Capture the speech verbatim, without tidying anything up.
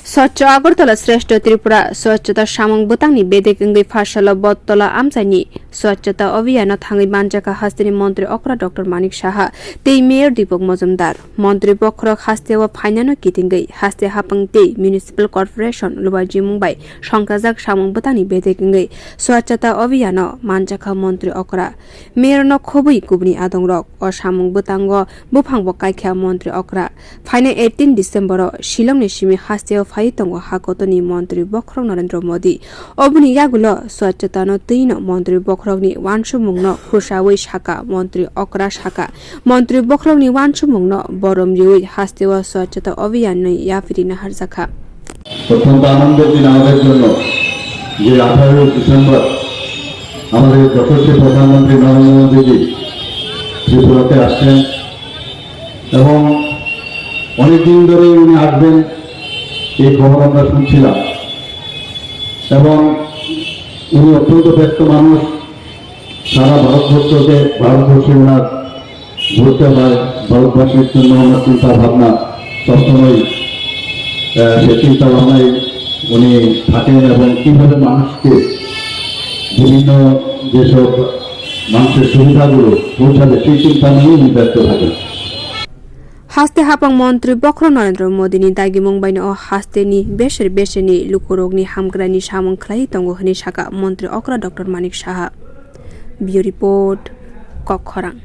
Swachh Agartala Shrestha Tripura Swachhata samung bwtangni bedek wngwi pharsalo Bottola amchaini Swachhata Abhiyano thangwi manjakha hasteni Montri Okra Doctor Manik Saha tei Mayor Deepak Majumdar. Montri bokhorok hasteo phainano kitingwi haste hapang tei Municipal Corporation lubaijimung bai songkajak samung bwtangni bedek wngwi Swachhata Abhiyano manjakha Montri Okra. Mayorno khobwi kubuni adongrok o samung bwtango buphangbo kaikha Montri Okra. Phainai eighteen December-o Shillongni simi hasteo phaiwi tongo hakotoni Montri bokhorok Narendra Modi. Oboni yagulo Swachhatano twino Montri bokhorokni uansukmungno khusawi saka Montri Okra saka. Montri bokhorokni uansukmungno borom riwi hasteo Swachhata Abhiyanni yapiri naharjakha. অত্যন্ত আনন্দের দিন আমাদের জন্য যে আঠারোই ডিসেম্বর আমাদের যশস্বী প্রধানমন্ত্রী নরেন্দ্র মোদীজি ত্রিপুরাতে আসছেন এবং অনেক দিন ধরেই উনি আসবেন এই খবর আমরা শুনছিলাম এবং উনি অত্যন্ত ব্যস্ত মানুষ। সারা ভারতবর্ষকে ভারতবর্ষে ওনার ঘুরতে হয়, ভারতবাসীর জন্য ওনার চিন্তা ভাবনা সবসময় আহ, সেই চিন্তা ভাবনায় উনি থাকেন এবং কিভাবে মানুষকে বিভিন্ন যেসব মানুষের সুবিধাগুলো পৌঁছাবে সেই চিন্তা নিয়ে উনি ব্যস্ত থাকেন। Haste hapang Montri bokhorok Narendra Modi ni dagimung baino o haste ni beseri beseri ni lukurok ni hamkrai ni samung khlai tongo hwnwi saka Montri Okra Doctor Manik Saha. Bureau Report, Kokkhorang.